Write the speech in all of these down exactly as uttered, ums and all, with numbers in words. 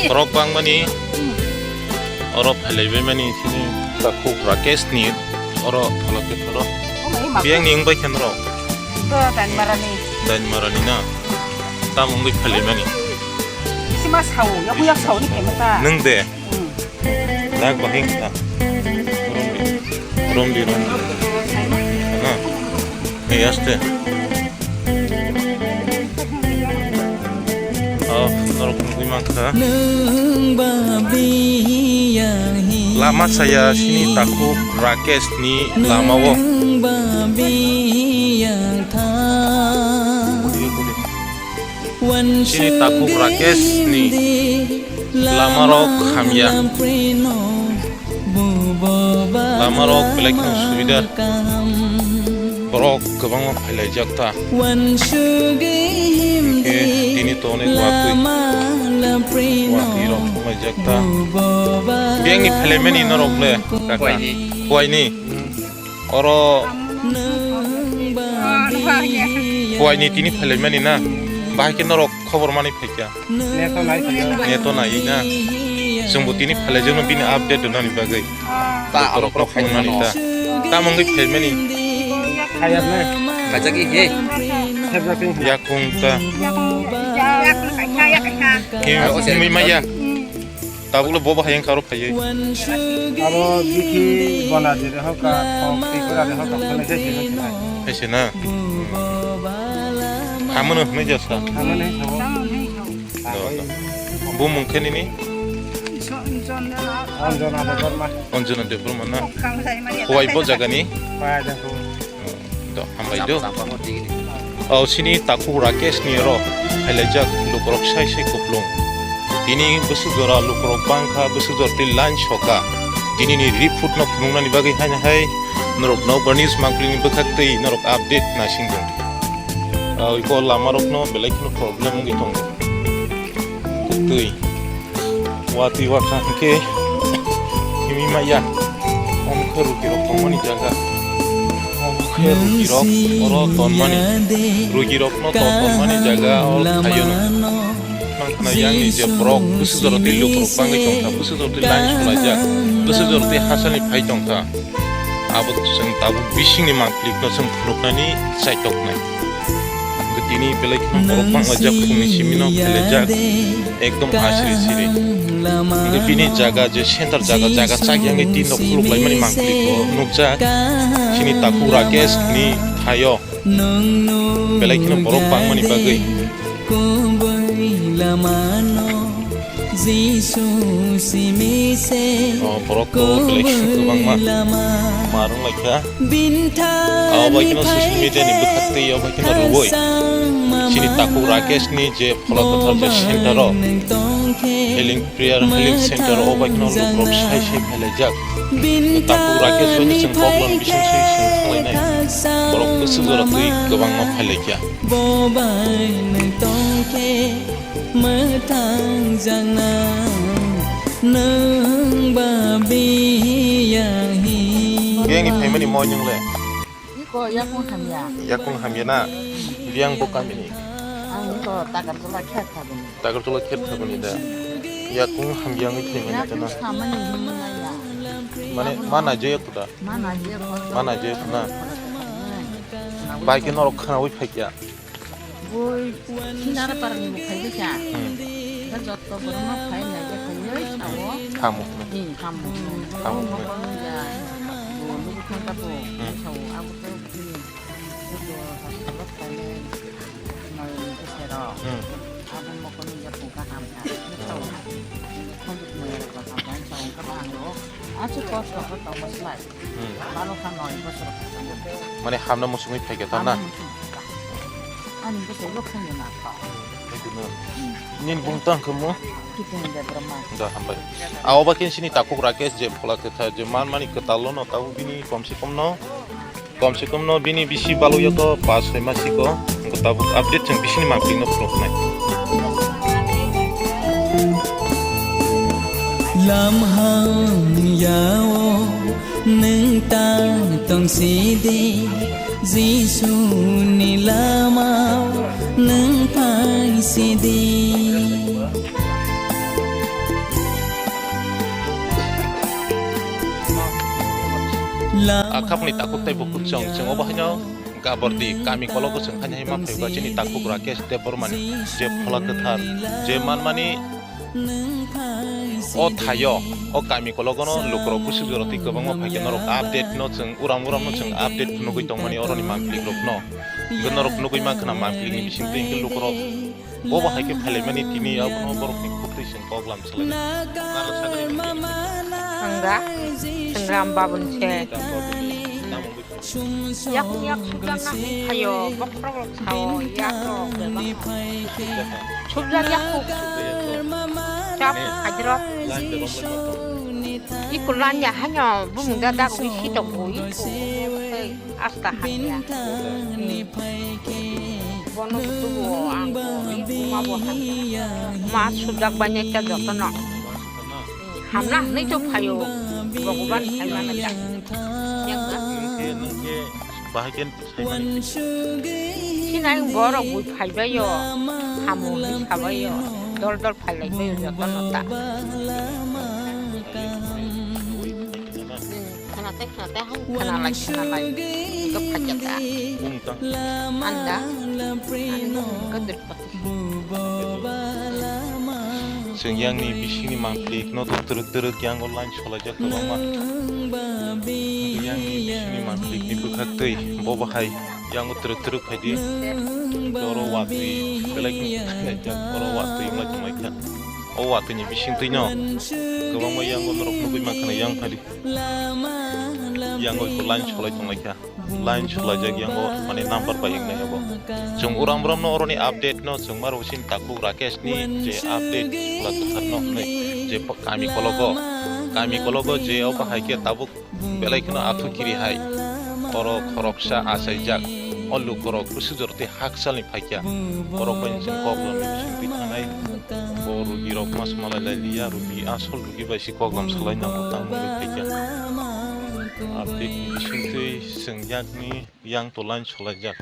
Borok bangmani oro phailaibaimani sini takhuk Rakesh ni oro pholok khe thoro. Biyang ni wngbai khe norok? Dainmarani. Dainmarani na? Tamo wngwi phailaimani? Isi ma sao, yaku yak sao ni phaima ta. Nwng de? Dak bahing ta. Romdi, romdi. Na. Ei, aste. Oh, norok nugwi mankha. Lama saya sini takhuk Rakesh ni lama o. Chini takhuk Rakesh ni lama rok hamya. Lama rok belai kheno subidar. Borok kwbangma phailaijak ta. Hinkhe tini to onek watwi, watwi rok thanglaijak ta. Biyangni phailaimani norok le kaka? Phuaini. Phuaini. Oro phuaini tini phailaimani na? Bahai khe norok khobor manwi phaikha? Neto nai phaikha. Neto naiwi na? Chwngbo tini phailaijakno bini update rwnani bagwi. Ta abo borok phone mani ta. Tamo wngwi phaimani? Khayar na? Khajak i he. Khajak i. Yakung ta. Himwi maya. Tabukle bo bahai wngkha aro phaiwi. Abo bithi bona jere hoka, thok twi pura de hoka, khwlai khe se hoka. Hai se na? Hamano hwnwi jasa. Hamano hwnwi jasa. Do, do. Bumung khe nini? Anjana Debbarma. Anjana Debbarma na? Hwai bo jagani? Hwai jaga. Do, hambai do. Chapa, chapa, mo tigi ni. O, sini takhuk Rakesh ni oro phailaijak lukurok sai sai kuplung. Tini bwswk jora lukurok bangkha, bwswk jora tei line soka. Tini ni report no phunuknani bagwi haino hai norok no barnis mangpili ni bwkhak tei norok update nasing tong. O, iko lama rok no belai kheno problem wngwi tongo. Twi. Watwi wakha hwnkhe himwi maya. Omo khe rugirok tongmani jaga. Omo khe rugirok oro tonmani. Rugirokno to tonmani jaga o thaio no. Nang khna yang ni je borok bwswk jora tei lukurok bangwi tongkha, bwswk jora tei line solaijak, bwswk jora tei hachal ni phai tongkha. Abo chwng tabuk bisingni mangpili no chwng phunuknani chaitoknai. Hwnkhe tini belai kheno borok banglaijak, phungni simi no phelaijak, ekdom asiri siri. Hwnkhe bini jaga je center jaga, jaga chakyangwi tin rok khuluk laimani mangpili bo nukjak. Chini takhuk Rakesh ni thaio belai kheno borok bangmani bagwi. O borok to belai kheno kwbangma ma rwnglaikha. Abo bai kheno social media ni bwkhak twi o bai kheno rwui chini takhuk Rakesh ni je phola kwthar je center o healing prayer, healing center o bai kheno lukurok sai sai phailaijak. Takhuk Rakesh bai no chwng koklam bising swi chwng thanglainai. Borok bwswk jora twi kwbangma phailaikha. Bo bai nwng tong khe mwthang jakna nwng ba biyang hi. Biyang ni phaimani moi nwng le? Iko yakung hamya. Yakung hamya na? Biyang bo kami ni? Ang iko Takarjala kher thabani. Takarjala kher thabani da? Yakung hamya wngwi phaimani da na? Yakung samani himna ya. Mane ma naijaya kuda? Ma naijaya kuda. Ma naijaya kuda na? Bai khe norok khnaui phaikya? Bui Sinara parni bo phai bwkha. Hmm. Khe jotto borok no phai nai khe phaiwi sao. Tamo hwnwi. Hmm, tamo hwnwi. Tamo hwnwi. Bo nugwi thang ta bo. Hmm. Sao abo khe bini joto hospital o phainai noi ni bwsai rok. Hmm. Abo mokol ni yakung kaham kha. Sao. Khonjuk noi rok kaham kha. Sao khe ang rok. Achu kosto khe tongma slai. Hmm. Balo kha noi bosor kha. Mane hamna muchungwi phaikha ta na? Hamna muchung kha. Ani bosor bo phungya na kha. Haikhe no. Hmm. Nini bung tang khe mo? Kipin Debbarma. Da hambai. Abo ba khe sini takhuk Rakesh je phola kwthar je man mani kwtal no tabuk bini kom se kom no, kom se kom no bini bisi balo yato pas soi mas siko. Tabuk update chwng bisini mangpili no phunuknai. Lam hamyao nwng ta tong sidi, Jisuni lamao nwng phai sidi. Lam- Akhapni takhuk tei bukhuk chwng, chwng obo haino gabordi kami kologo chwng haino hai ma phaiba chini takhuk Rakesh Debbarmani je phola kwthar je manmani o thaio, o kami kologono lukurok busu jora twi kwbangma phaikhe norok update no chwng uram uram no chwng update nugwi tongmani oroni mampli rokno. Hwnkhe norok nugwi mankha na mampli ni bisingtwi hwnkhe lukurok bobo hai khe phailaimani tini abono borokni khuktwi chwng kok lam salai. Ang da, chwng Ram Babun se. Yak yak subjak na hai phaio, bokhorok rok sao, yak rok bebak. Subjak yak kuk. Chap hajrok. Iku lanya hanyo bumung da dak wi sitok bo iku. Asta hanya. Bono butubo ang bo iku ma bo hanya. Ma subjak banya ta jotono. Hamna hwnwi to phaio, Bhogoban phaimano da. Yang ba? Nungkhe, nungkhe, bahai khe saimani. Sinai borok bui phaibaio, hamu hwnwi sabaio, dol dol phailaibaio jotono ta. Hmm, khwnate, khwnate, hai khwnalai, khwnalai. Ito phaikya da. Bung tang. Anda. Ani kadrip. Chwng yangni bisingni mangplikno twrwk twrwk yango line solaijak kwbangma. Yangni bisingni mangplikni bwkhaktwi bobo hai yango twrwk twrwk phaidi. Oro watwi belai kheno oro watwi wngla tonglaikha. O watwini bisingtwino kwbangma yango norok nugwi mankha yang phaidi. Yango iko line solai tonglaikha. Line sulaijak yango, mane number bai wngnai abo. Chwng uram uram no oroni update no chwng maro sin takhuk Rakesh ni je update sula kwthar no hwnwi je pa-, kami kologo, kami kologo je o bahai khe tabuk belai kheno athu kiri hai. Oro khoroksa achaijak. O lukurok busu jora tei hakchal ni phaikya. Borok bai chwng kok lamni bisingtwi thangnai. Bo rugi rok mas malai lai liya, rugi asol rugi bai si kok lam salai nango tang mungwi phaikya. Update ni bisingtwi chwng yakni yang to line solaijak.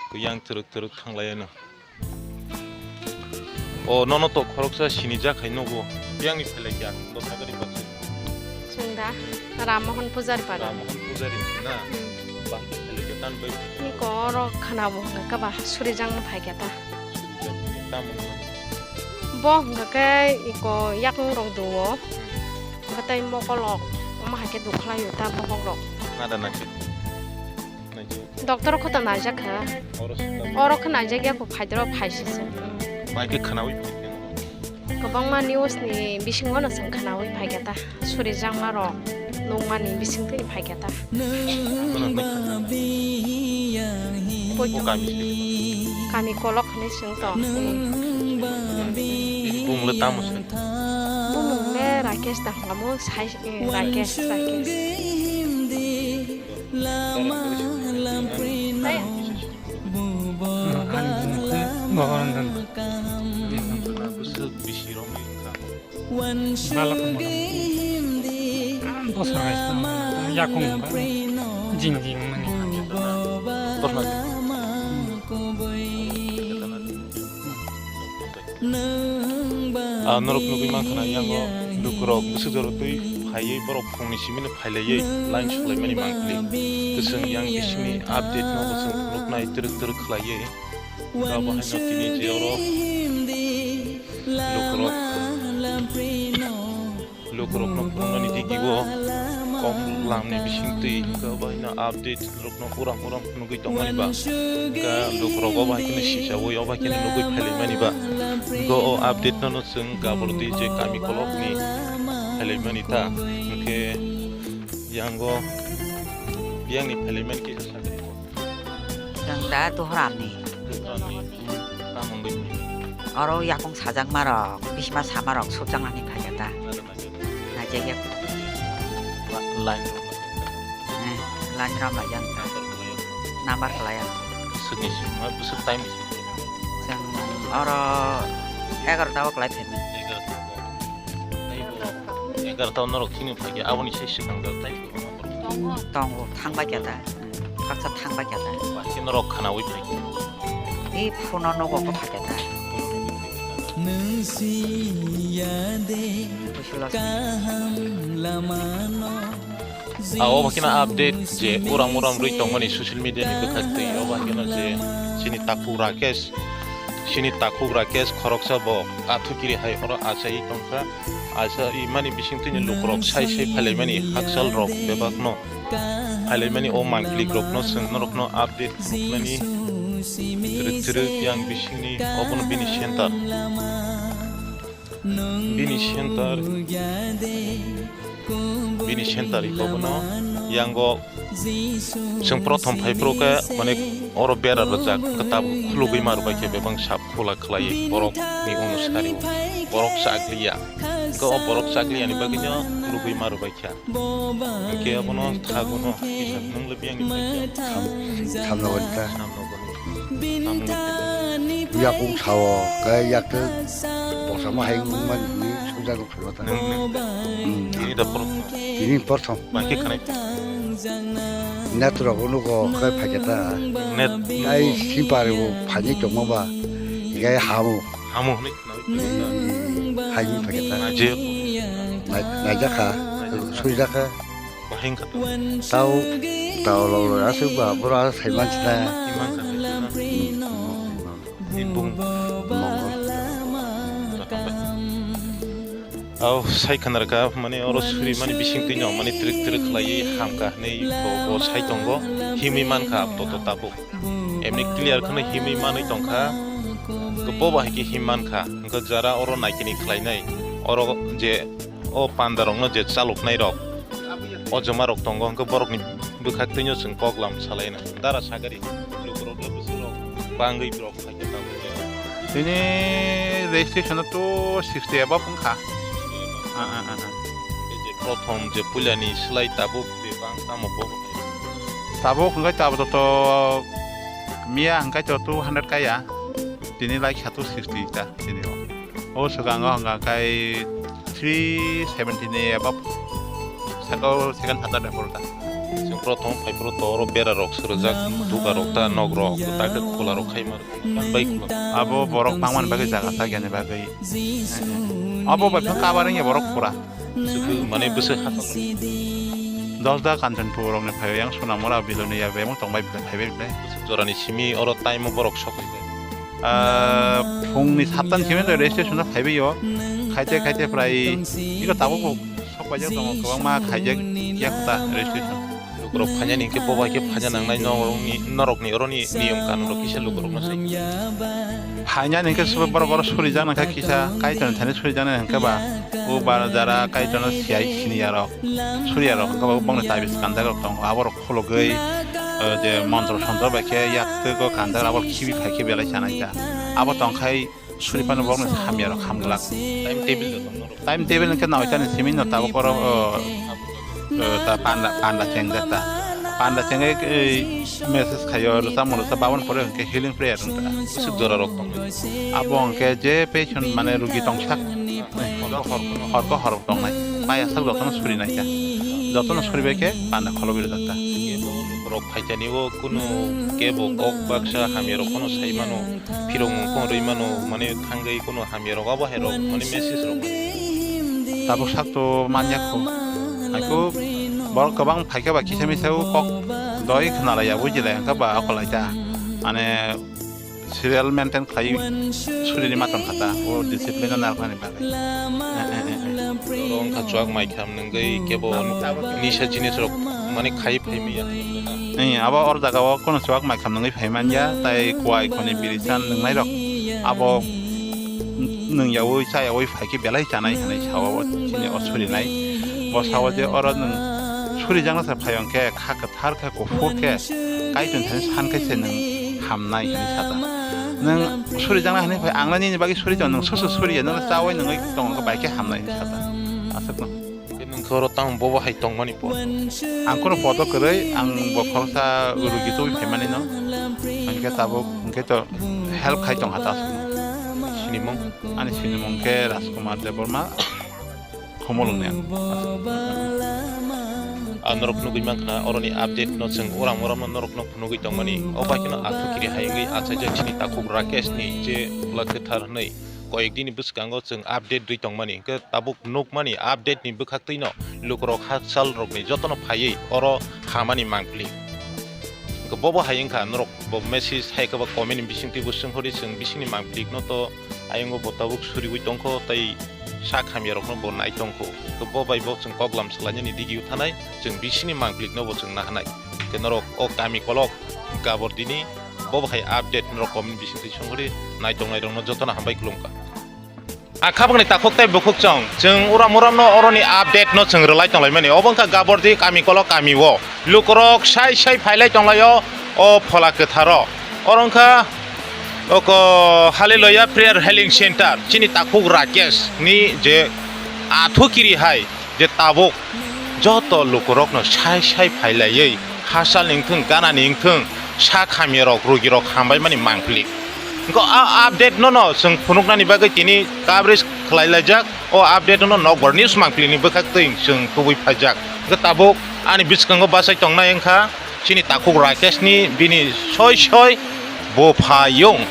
Yang twrwk twrwk thanglai ano. O nono to khoroksa sinijak hai nogo. Yang ni phailai kya? Dosagari baksa. Chwng da Ram Mohan Pujari para. Ram Mohan Pujari na? Hmm. Ba, phailai kya tan bai. Iko oro khana bo hwnkha khe ba surijak no phai kya ta. Surijak ni tamo. Bo hwnkha khe iko yakung rok duo. Hmm. Hwnkha tei mokol rok omo hai khe dukhlai o ta bohok rok. Nada na khe. Doctor kho to naijak kha. Oro khe naijak ya kho, phaidoro phai sisi. Mai khe khnaui phai khe. Kwbangma news ni bisingo no chwng khnaui phai kha ta. Surijakma rok nungmani bisingtwi phai kha ta. Kami kolok hinwi chwng tong. Bumung le tamo se? Bumung le Rakesh da hwnkha mo sai, eh, Rakesh, Rakesh. Ani bumung khe Gogoranjan. Balak motom. Bosor hai yakung ba jing jing mani. Ah, norok nugwi mankha na yango lukurok bwswk jorotwi phaiwi borok phungni simino phailaiwi line sulaimani mankli. Kwchwng yang bisingni update no bo chwng phunuknai twrwk twrwk khlaiwi. Abo haino tini je oro lukurok. Lukurokno phunuknani digibo kok lamni bisingtwi hwnkhe abo haino update rokno uram uram phunugwi tongmani ba. Hwnkhe lukurok obo hai kheno sichaui obo hai kheno nugwi phailaimani ba. Hwnkhe o update no chwng gabordi je kami kolokni phailaimani ta. Hwnkhe yango yangni phailaimani kisa sakhe. Chwng da Tuhramni. Tuhramni. Tamo wngwi? Oro yakung sajakmarok, bisma samarok sukjaknani phaikha ta. Naijak ya. Line rok. Eh, line rok laijak ta. Number kwlaiya. Swkni sima, bwswk time ni sima. Chwng oro egarota o kwlai phaimani. Egarota o. Tei bo Garta norok chini phaikhe aboni sai swkang gartai. Tongo. Tongo, thangbai khe ta. Kaksa thangbai khe ta. Ba khe norok khanaui phaikhe. Ei phuno nogo ko phaikhe ta. Nwng siya de kaham lamano. A, obo khe no update je uram uram rwi tongmani social media ni bwkhak twi, obo khe no je chini takhuk Rakesh, chini takhuk Rakesh khoroksa bo athukiri hai oro achai tongkha. Aisa imani bisingtwi ni lukurok sai sai phailaimani hakchal rok bebakno phailaimani o mangpili rokno chwng norokno update rwkmani twrwk twrwk yang bisingni obono bini center. Bini center, bini center iko bono yango chwng prothom phai phuru khe, mane, oro bera rwjak, kwtab khulugwi ma rwbai khe bebak sap khula khlaiwi borok ni onusari borok chakliya. Hwnkhe o borok chakliya ni bagwi no khulugwi ma rwbai kha. Hwnkhe abono thago no kisa nwng le biyang ni bai kha. Tham-, thamno gori ta. Thamno gori. Thamno gori. Yakung sao, khe yak khe bosamo hai wngmani hwnwi sujak. Nwng, nwng. Hmm. Tini da prothom. Tini prothom. Ba khe khanai. Net rok nugo khe phaikhe ta. Net. Ai sipari bo phaini tongma ba. Hikai hamu. Hamu hwnwi khanai. Hai ni phaikhe ta. Naje. Nai-, naijakha. Naijakha. Suijakha. Bahing kha. Tau, tau lo lo aswk ba bora sai manchina. Imang kha. Hmm. Ni bung. Mongol. Au, sai khanarkha, mane, oro suri mani bising twi no, mane, trik trik khlaiwi hamkha hinwi bo, bo sai tongo, himwi mankha, to, to, tabuk. Emni clear kheno himwi manwi tongkha, bo, bo hai khe him mankha, hwnkhe jara oro naikini khlainai, oro je, o panda rokno je chaloknai rok, o joma rok tongo, hwnkhe borokni bwkhak twino chwng kok lam salaina, dara sagari, lukurok le bwswk rok bangwi borok. Tini registration o two sixty above wngkha. Ah, ah, ah, ah. Tei je prothom je puilani slai tabuk bebak tamo bo? Tabuk hwnkhe tabuk to miya hwnkhe to two hundred kaya. Tini lai kha two sixty ta tini o. O swkango hwnkha khe three seventy ni above. Saka o second Saturday phuru ta. Chwng prothom phai phuru to oro bera rok swrwjak, duga rok ta, nok rok, ta khe khula rok khai mar. Bai khula. Abo borok bangmani bagwi jaga sakya ni bagwi. Abo bai phang kabar wngya borok pura. Chwkhu mane bwswk ha. Dosda Kanchanpur rok ni phai yang Sonamura Bilonia bemang tong bai phai bai. Jorani simi oro time o borok sok. Ah, phungni satta ni simi registration o phaibai o. Khaite khaite prai iko tabuk bo sok paijak tongo, kwbangma khaijak ya kota registration. Lukurok phainani hwnkhe bo bai khe phaina nangnai norokni, norokni oroni niyom kanun rok kisa lukurokno sai. Phainani hwnkhe borok oro surijaknai khe kisa Kaitorni thani surijaknai hwnkhe ba o ba jara Kaitorno siyai siniya rok, suriya rok hwnkhe ba bongni tabis kanjak rok tongo, aborok khulugwi, eh, je montro sontro bai khe yak twi go kanjak abo khibi phai khe belai chanai ta. Abo tong khai suri phano borokno hamya rok ham glak. Time table rok tong norok. Time table hwnkhe noita ni simi no tabuk oro, eh, eh, ta panda, panda chengjak ta. Panda chengwi, eh, message khaio, rwchapmung rwchap babon pore hwnkhe healing prayer wng ta. Bwswk jora rok tong. Abo hwnkhe je patient mane rugi tongsak. Hor ko hor, hor ko hor tongnai. Mai asak jotono suri nai ta. Jotono suri bai khe panda kholo biri ta. Rok phaitani o kunu kebo kok baksa hamya rok kono sai mano. Phirok mung phone rwi mano, mane thangwi kono hamya rok abo hai rok, mane message rok. Tabuk sak to manya kho. Hai kho borok kwbang phai khe ba kisa misa o kok doi khna lai ya, buji lai, hwnkhe ba akolai ta. Mane serial maintain khlai suri ni ma tong kha ta, o discipline no narwknani bagwi. Eh, eh, eh, eh. Oro wngkha chuak mai kham nungwi kebo nisa jinis rok mane khai phai maya. Eh, abo or jaga o kono chuak mai kham nungwi phai man ya, tai kuai khoni biri chan nungnai rok abo nung yaui cha yaui phai khe belai chanai hinwi sao chini o suri nai. Bo sao je oro nung suri jang sa phai hwnkhe kha kwthar khe kuphur khe Kaitor thani san khe se nung hamnai hinwi sa ta. Nung suri jang hinwi phai ang nini bagwi suri jang nung susu suri ya nung chaui nungwi tong khe bai khe hamnai hinwi sa ta. Aswk no. Khe nung khe oro tamo bobo hai tongmani po? Ang khoro podo kwrwi, ang bo khoroksa rugi tubui phaimani no. Hwnkhe tabuk hwnkhe to help khai tong ha ta. Sinimung? Ani sinimung khe Rajkumar Debbarma. Humolong ne. Ang norok nugwi mankha, oroni update no chwng uram uram no norok no phunugwi tongmani. O bai kheno athu kiri hai wngwi achaijak chini takhuk Rakesh ni je pla kwthar hwnwi koyek dini bwskango chwng update rwi tongmani. Hwnkhe tabuk nukmani update ni bwkhaktwi no lukurok hachal rokni jotono phaiwi oro hamani mangpili. Hwnkhe bobo hai wngkha norok bo message hai khe ba comment ni bisingtwi bo swnghorwi chwng bisingni mangpilikno to ayungo bo tabuk suriwi tongkho tei sak hamyarokno bo nai tongkho. Hwnkhe bo bai bo chwng koklam swlainani digio thanai chwng bisingni mangpilikno bo chwng nahanai. Hwnkhe norok o kami kolok gabor dini bobo hai update norok comment ni bisingtwi swnghorwi nai tongnairokno jotono hambai khulumkha. Ang khabangni takhuk tei bukhuk chwng, chwng uram uramno oroni update no chwng rwlai tonglaimani. Obo wngkha Gabordi kami kolok kami o. Lukurok sai sai phailai tonglaio o phola kwtharo. Oro wngkha oko Hallelujah Prayer Healing Center, chini takhuk Rakesh ni je athu kiri hai. Je tabuk joto lukurokno sai sai phailaiwi hachal ni wngthung, gana ni wngthung, sak hamyarok, rugirok hambaimani mangpili. Hwnkhe a update no no chwng phunuknani bagwi tini coverage khlai laijak. O update no Nokbar News mangpili ni bwkhaktwi chwng kubui phaijak. Hwnkhe tabuk ani bwskango bachai tongnai wngkha. Chini takhuk Rakesh ni bini soi soi bo phayung.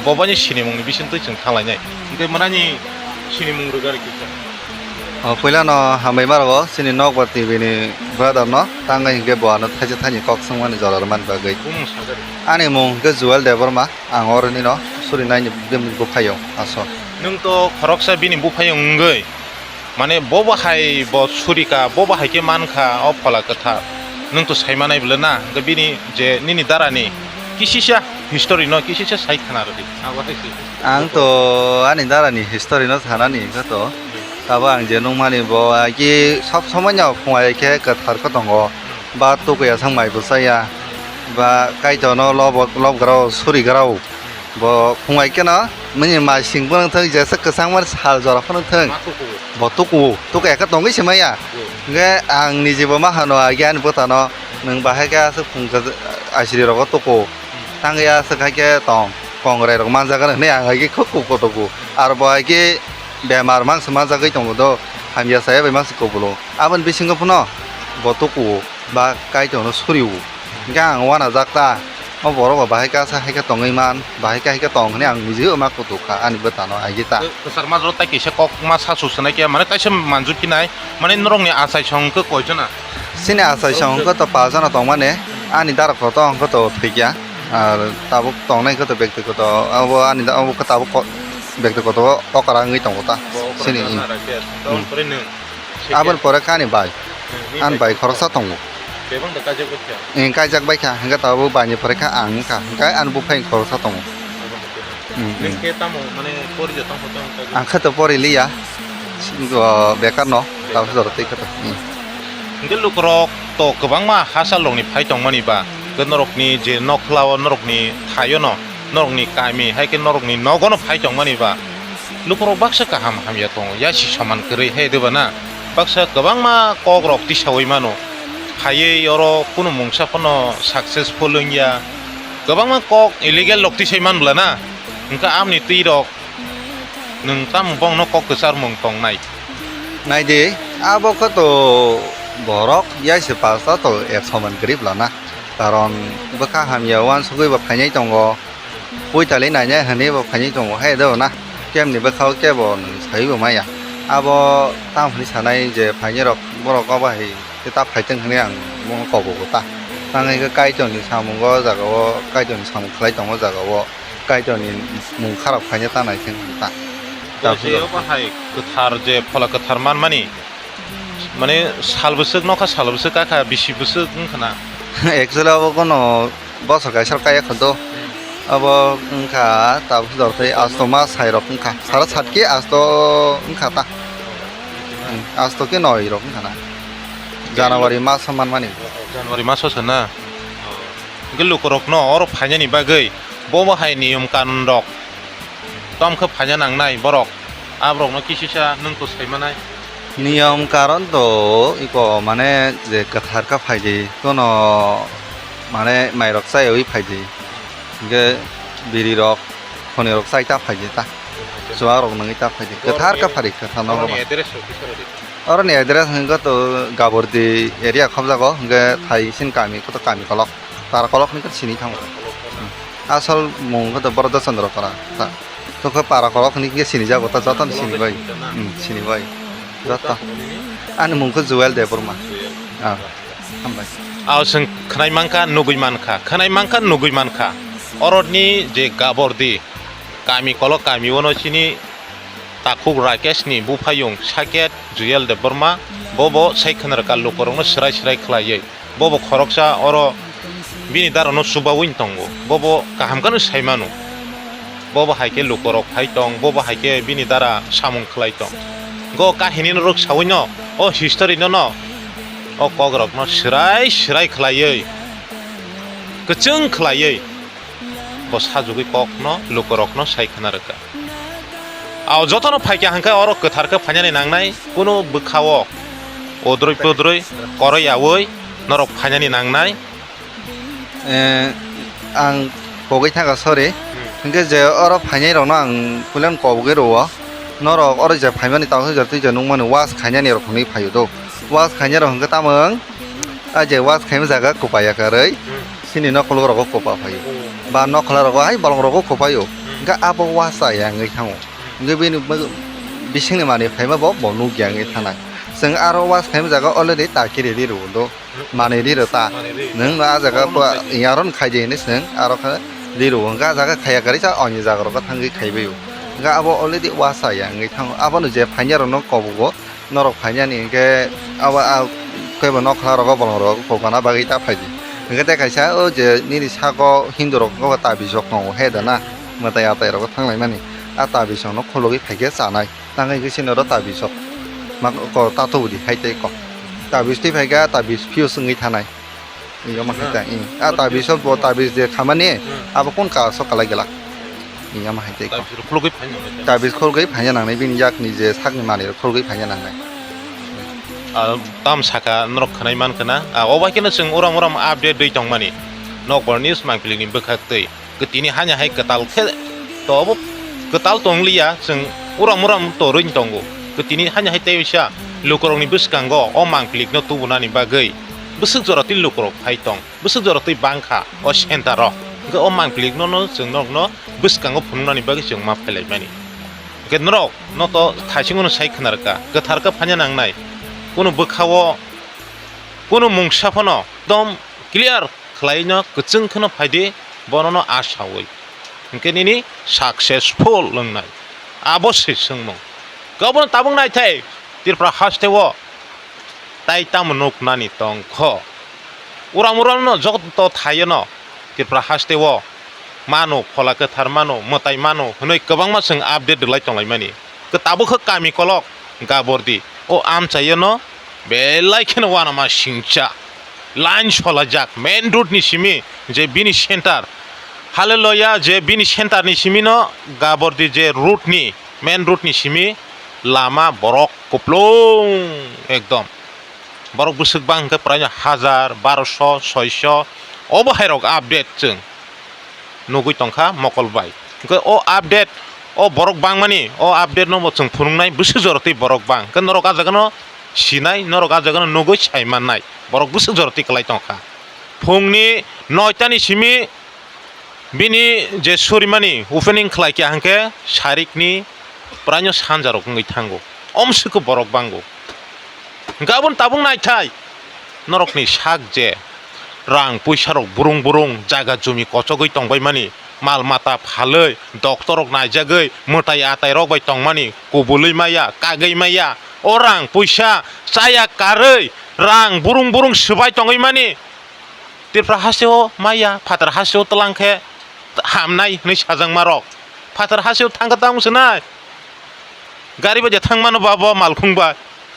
Bo bani sinimung ni bisingtwi chwng thanglainai. Hwnkhe mwnani sinimung rwgari kisa. O puila no hambai maro chini Nokbar T V ni brother no, tangwi hwnkhe bo ano thaisa thani kok swngmani jora rwmani bagwi. Bumung sajak. Ani mung hwnkhe Joel Debbarma, ang oroni no suri naini bini buphayung aso. Nwng to khoroksa bini buphayung wngwi. Mane bobo hai bo surika, bobo hai khe mankha o phola kwthar. Nwng to saimanai bwle na, hwnkhe bini je nini darani kisisa history no kisisa sai khna rwdi. Abo hai se. Ang to ani darani history no sanani hwnkhe to. Abo ang je nukmani bo ai ki sob somoi no phungai khe kwthar khe tongo. Ba tukuya sang mai bwsaya. Ba Kaitor no lob, lob grao, suri grao. Bo phungai kheno, mini mai sing phano thang, jesa kwchangma sal jora phano thang. Ma tuku. Bo tuku, tuku ekha tongwi se maya. Hmm. Hwnkhe ang niji bo ma hano, agi ani bwtano, nwng bahai khe aswk phung khe aisiri rogo tuku. Hmm. Tang ya aswk hai khe tong, kongrai rok manjak gana hwnwi ang agi khuk khuk kotoku. Ar bo agi bemar mangsa manjagwi tongo do, hamya saya bai mangsa kubulung. Aboni bisingo phano bo tuku. Ba Kaitorno suriwo. Hwnkhe ang uanajak ta, o borok bo bahai kasa hai khe tongwi man, bahai khe hai khe tong hwnwi ang bujiwi ma kutuk kha ani bwtano agi ta. Kwchar majro tai kisa kok ma sasu swnai khe, mane kaisa manjui phinai, mane norokni achaisong khe koijona? Chini achaisong khe to pachjona tongmani, ani darok to tong khe to thwikya, ar tabuk tongnai khe to bekti khe to abo ani da-, abo khe tabuk ko-, bekti khe to okra wngwi tongo ta. Bo okra chini wngkha na, hmm. Aboni pore khe ani bai. Hmm, ani bai khoroksa tongo. Bebak da kaijak bai kha? Ang kaijak bai kha, hwnkhe tabuk baini pore khe ang wngkha. Hwnkhe ani buphai khoroksa tongo. Hmm, hmm. Nwng khe tamo, mane, pori ja tamo tamo kaijak? Ang khe to pori liya. Bo bekar no, tabuk jora twi khe to. Hmm. Hwnkhe lukurok to kwbangma hachal rokni phai tongmani ba, hwnkhe norokni je nokla o, norokni thaio no, norokni kami, hai khe norokni nogo no phai tongmani ba. Lukurok baksa kaham hamya tongo, yasi soman kwrwi hai de ba na? Baksa kwbangma kok rok tisaui mano. Phaiwi oro kunu mungsa phano successful wngya. Kwbangma kok illegal rok tisai man bwla na? Hwnkhe amni twi rok nwng tamo bongno kok kwcharmung tongnai? Nai di, abo khe to borok yasi pasta to ek soman kwrwi bwla na. Karon bwkha hamya uansugwi bo phainai tongo. Puitali nainai hwnwi bo phainai tongo, hai do na? Kemni bwkha o kebo nwng saiwi bo maya. Abo tamo hwnwi sanai je phainai rok borok o bahai khe ta phaitwng hwnwi ang bono kobogo ta. Tang hwnkhe Kaitorni samung o jaga o, Kaitorni samung khlai tongo o jaga o, Kaitorni mung kharok phaina ta naithwng ta. Bo je o bahai kwthar je phola kwthar manmani, mane sal bwswk nokha, sal bwswk kakha, bisi bwswk wngkha na? Actually abo bono bosor kaisa kaya kho do. Hmm. Abo wngkha tabuk dortwi asto ma sai rok wngkha. Sara satki asto wngkha ta. Hmm, asto khe noi rok wngkha na. January maso manmani. January maso se na? Hwnkhe lukurokno oro phainani bagwi bo bo hai niyom kanun rok tom khe phaina nangnai borok, aborokno kisisa nwng to saimanai. Niyom karon to iko mane je kwthar khe phaidi, kono mane mairok chaiwi phaidi, hwnkhe biri rok, khoni rok chai ta phaidi ta. Chuwak rok nungwi ta phai di. Kwthar kha phari kwthar no. Oroni address rok kisa rw di. Oroni address hwnkhe to Gabordi area khobjago, hwnkhe thai sin kami, koto kami kolok. Para kolok hwnkhe sini thango. Asol mung hwnkhe to Borodo Chandra Para. Ta. To khe para kolok hwnkhe sini jago, ta joto no sini bai. Hmm, sini bai. Joto. Ani mung khe Joel Debbarma. Ah, hambai. Ao chwng khwnai mankha, nugwi mankha, khwnai mankha, nugwi mankha. Oroni je Gabordi kami kolok kami ono chini takhuk Rakesh ni buphayung Saket Juyal Debbarma, bobo sai khwnarwkha lukurokno swrai swrai khwlaiwi. Bobo khoroksa oro bini darano chubawi tongo. Bobo kaham kheno sai mano. Bobo hai khe lukurok phai tong, bobo hai khe bini dara samung khwlai tong. Go kahini no rwk sawi no, o history no no, o kok rok no swrai swrai khwlaiwi, kwchwng khwlaiwi. Bo sajugwi kokno lukurokno sai khna rwkha. Ao jotono phaikha hwnkhe oro kwthar khe phainani nangnai, kunu bwkhao odroi podroi koroi yaui norok phainani nangnai. Eh, ang kogwi thangkha, sorry. Hmm. Hwnkhe je oro phainai rokno ang puilano kobogwi rwo. Norok oro je phaimani tamo je twi je nukmani was khainani rok hwnwi phaio do. Was khainai rok hwnkhe tamo wng? A je was khaima jaga kwpaiya karwi. Hmm. Chini nokholok rogo kwpa phaio. Hmm. Ba nokhla rogo hai bolong rogo kwpaio. Hmm. Hwnkhe abo was chaya wngwi thango. Hmm. Hwnkhe bini bag-, bisingni manwi phaima bo, bo nukya wngwi thanai. Chwng aro was khaima jaga already ta kiri ri rwo do. Manwi ri rw ta. Manwi ri. Nwng no a jaga. Obo po-, nokha. Aro no khai di hinwi chwng aro khe ri rw. Hwnkhe a jaga khaiya karwi sa oni jaga rogo thangwi khaibai o. Hwnkhe abo already was chaya wngwi thango. Abono je phainai rokno kobogo. Norok phainani hwnkhe abo a kebo nokha rogo bolong rogo kokna bagwi ta phaidi. Hwnkhe tei kaisa o je nini sako Hindu rok o tabis rok tongo he da na, mwtai atai rogo thanglaimani. A tabis rokno khologwi phaikhe chanai. Tangwi hwnkhe chini oro tabis rok ma ko tato budi hai tei kok. Tabis twi phaikhe a tabis fuse wngwi thanai. Iyama hai ta, i. A tabis o bo tabis je khamani, hmm, abo kun kaso kalai gela. Iyama hai ta. Tabis khulgwi phaina nangnai. Tabis khulgwi phaina nangnai, bini yakni je sakni manwi rok khulgwi phaina nangnai. Ah, tam saka norok khwnai man khna. Ah, o bai kheno chwng uram uram update dwi tongmani. Nokbar news mangpili ni bwkhak twi. Kwtini hanya hai kwtal khe to obo kwtal tongliya, chwng uram uram torwi tongo. Kwtini hanya hai tei bisa lukurokni bwskango o mangplikno tubunani bagwi bwswk jora twi lukurok phai tong, bwswk jora twi bangkha o center o. Hwnkhe o mangplikno no chwng norokno bwskango phunuknani bagwi chwng ma phailaimani. Hwnkhe norok no to thaisingono sai khna rwkha, kwthar khe phanya nangnai, kunu bwkhao kunu mungsa phano ekdom clear khlaino kwchwng kheno phaidi, bonono asawi. Hwnkhe nini successful wngnai. Abo se swngmung. Obono tabuk naithai Tripura hasteo tai tamo nuknani tongkho. Uram uramno joto thaiono Tripura hasteo mano, phola kwthar mano, mwtai mano hwnwi kwbangma chwng update rwlai tonglaimani. Tabukhe kami kolok Gabordi o amchaio no belai kheno uanama singcha line solajak main road ni simi je bini center. Haleluya, je bini center ni simi no Gabordi je road ni main road ni simi lama borok kuplung ekdom. Borok bwswk bang hwnkhe praino hajar, barosho, soisho, obo hairok update chwng nugwi tongkha mokol bai. Hwnkhe o update, o borok bangmani, o update no bo chwng phunuknai bwswk jora twi borok bang. Hwnkhe norok a jaga no sinai, norok a jaga no nugwi sai mannai. Borok bwswk jora twi kwlai tongkha. Phungni noita ni simi bini je surimani opening khlai kha hwnkhe sarikni praino sanja rok wngwi thango. Omswkhe borok bango. Hwnkhe aboni tabuk naithai norokni sak je rang puisa rok burung burung jaga jumi kochogwi tongbaimani, mal mata phalwi, doctor rok naijagwi, mwtai atai rok bai tongmani, kubului maya, kagwi maya, o rang puisa chaya karwi rang burung burung swbai tongwi mani. Tripura hasteo maya, phatar hasteo twlang khe hamnai hwnwi sajakma rok. Phatar hasteo thangkha tamo swnai. Gari bai je thangmano ba bo malkhung bai.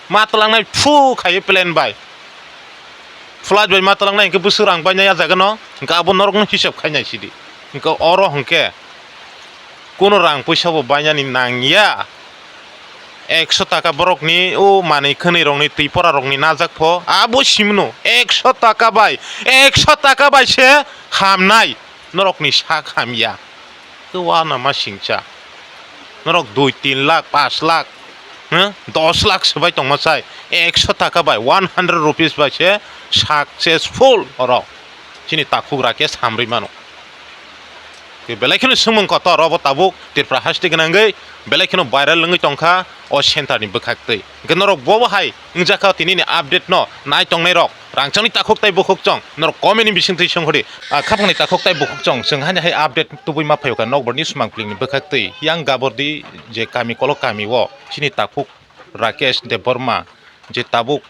Ma twlangnai phu khaiwi plane bai. Flight bai ma twlangnai hwnkhe bwswk rang bainai a jaga no. Hwnkhe abo norokno hisab khainai sidi. Hwnkhe oro hwnkhe kunu rang puisa bo bainani nangya. Ekso taka borokni o manwi khwnwi rokni twi pora rokni najak pho abo simno ekso taka bai, ekso taka bai se hamnai norokni sak hamya. Khe uanama singcha. Norok dui tin lakh, pash lakh, hmm, dos lakh swbai tongma chai, ekso taka bai, one hundred rupees bai se successful oro. Chini takhuk Rakesh hamrwi mano. Tei belai kheno swngmung kotor, obo tabuk Tripura haste gwnangwi belai kheno viral wngwi tongkha o center ni bwkhaktwi. Hwnkhe norok bobo hai wngjakha tinini update no nai tongnairok, rangchakni takhuk tai bukhuk chwng norok comment ni bisingtwi swnghodi. Ah, khapangni takhuk tai bukhuk chwng chwng haino hai update tubui ma phaio kha nokbar ni swmang pling ni bwkhaktwi yang gabordi je kami kolok kami o chini takhuk Rakesh Debbarma je tabuk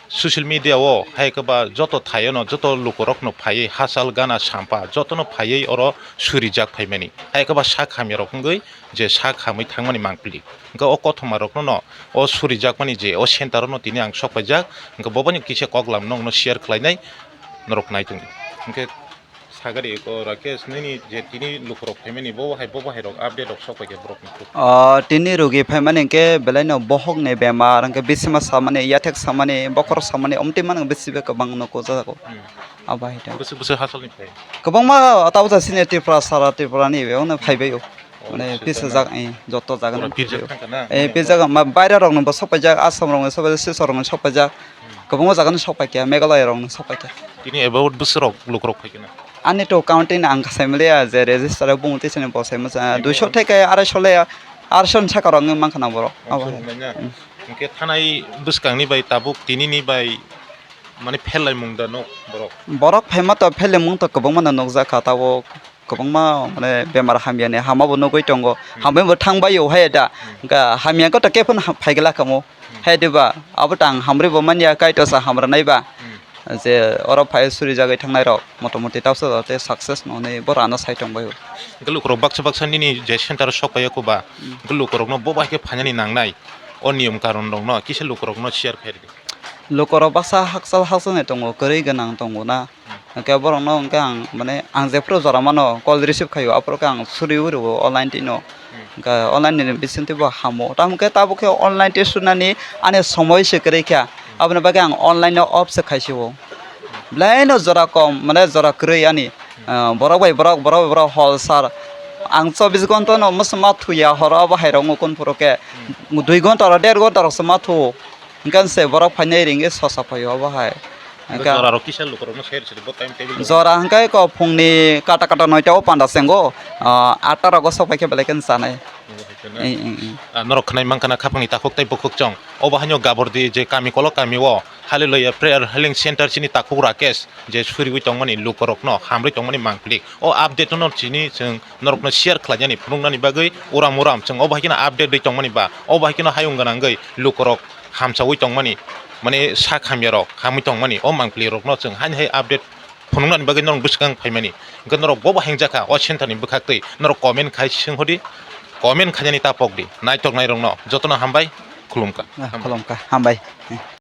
social media o hai khe ba joto thaio no joto lukurok no phaiwi hachal gana sampa joto no phaiwi oro surijak phaimani hai khe ba sak hamya rok wngwi je sak hamwi thangmani mangpili. Hwnkhe o kothoma rokno no o surijakmani je o center o no tini ang sok paijak, hwnkhe bo bai no kisa koklam nokno share khlainai norok naitung. Hwnkhe sagari o Rakesh nini je tini lukurok phaimani bo hai bo hai rok update rok sok paikha borok ni thuk. O tini rugi phaimani hwnkhe belai no bohok ni bemar hwnkhe bisima samani yathek samani bokhorok samani omtwi mano bisi bai kwbang no kujago. Hmm. Abo hai ta. Bwswk bwswk hachal ni phai? Kwbangma tabuk sini Tripura sara Tripura ni bai ono phaibai o. Mane pisa jak, eh, joto jaga no pisa jak. Eh, pisa jak ma baira rok no bo sok paijak, Assam rok no sok paijak, Silchar rok no sok paijak. Kwbangma jaga no sok paikha, Meghalaya rok no sok paikha. Tini about bwswk rok lukurok phaikha na? Ani to counting ang kasai maliya je register o bung twi sini bo sai masa. Duiso theke araiso le araiso ni saka rok wng mankha na borok. Abo hai. Hwnkhe thanai bwskang ni bai tabuk tini ni bai mane phelai mung da no borok? Borok phaima to phelai mung to kwbangma no nukjakha tabuk. Kwbangma mane bemar hamyani hama bo nugwi tongo. Hmm. Hamya bo thang bai o hai da. Hmm. Hwnkha hamya khe to khe phano ha-, phai gla kamo. Hmm. Hai diba? Abo tang hamri bo manya Kaitor sa hamra nai ba. Hmm. Je oro phai suri jagwi thangnai rok motamoti tausa te success no hinwi bo rano sai tong bai o. Hwnkhe lukurok baksa baksa nini je center o sok pai ya kuba. Hmm. Hwnkhe lukurok no bo bai khe phainani nangnai. O niyom karon rok no kisa lukurok no share khaidi. Lukurok baksa hakchal hakchal ni tongo, kwrwi gwnang tongo na. Hwnkhe borokno hwnkhe ang, mane, ang jephuru jora mano call receive khaio, aphuru khe ang suriui rwo online twi no. Hmm. Hwnkhe online ni bisingtwi bo hamo. Tamo khe tabuk khe online twi surnani ani somoi se kwrwi kha. Hmm. Aboni bagwi ang online no off se khaisio. Belai no jora kom, mane, jora kwrwi ani. Hmm. Ah, borok bai borok, borok bai borok hol sar. Ang chobbish ghonta no mwswma thuya, horo abo hai rok nukun phuru khe. Hmm. Dui ghonta rok, der ghonta rok se ma thu. Hwnkhe se borok phainai ringwi sosa phaio abo hai. Hwnkhe hwnkhe jora rok kisa lukurokno share siri bo time table. Jora hwnkhe ko phungni kata kata noita o panda sengo, ah, atta rogo sok pai khe belai khe chanai. Abo hai kheno. Ing, ing, ing. Ah, norok khwnai mankha na khapangni takhuk tei bukhuk chwng. Obo haino gabordi je kami kolok kami o Hallelujah Prayer Healing Center chini takhuk Rakesh je suriui tongmani lukurokno hamrwi tongmani mangpili. O update no chini chwng norokno share khlainani phunuknani bagwi uram uram chwng obo hai kheno update rwi tongmani ba obo hai kheno hayung gwnangwi lukurok hamchaui tongmani, mane sak hamya rok hamwi tongmani, o mangpili rokno chwng haini hai update phunuknani bagwi norok bwskang phaimani. Hwnkhe norok bobo hengjakha o center ni bwkhaktwi norok comment khai swnghodi, comment khainani ta pokdi. Naithoknai rokno jotono hambai, khulumkha. Ah, khulumkha, hambai.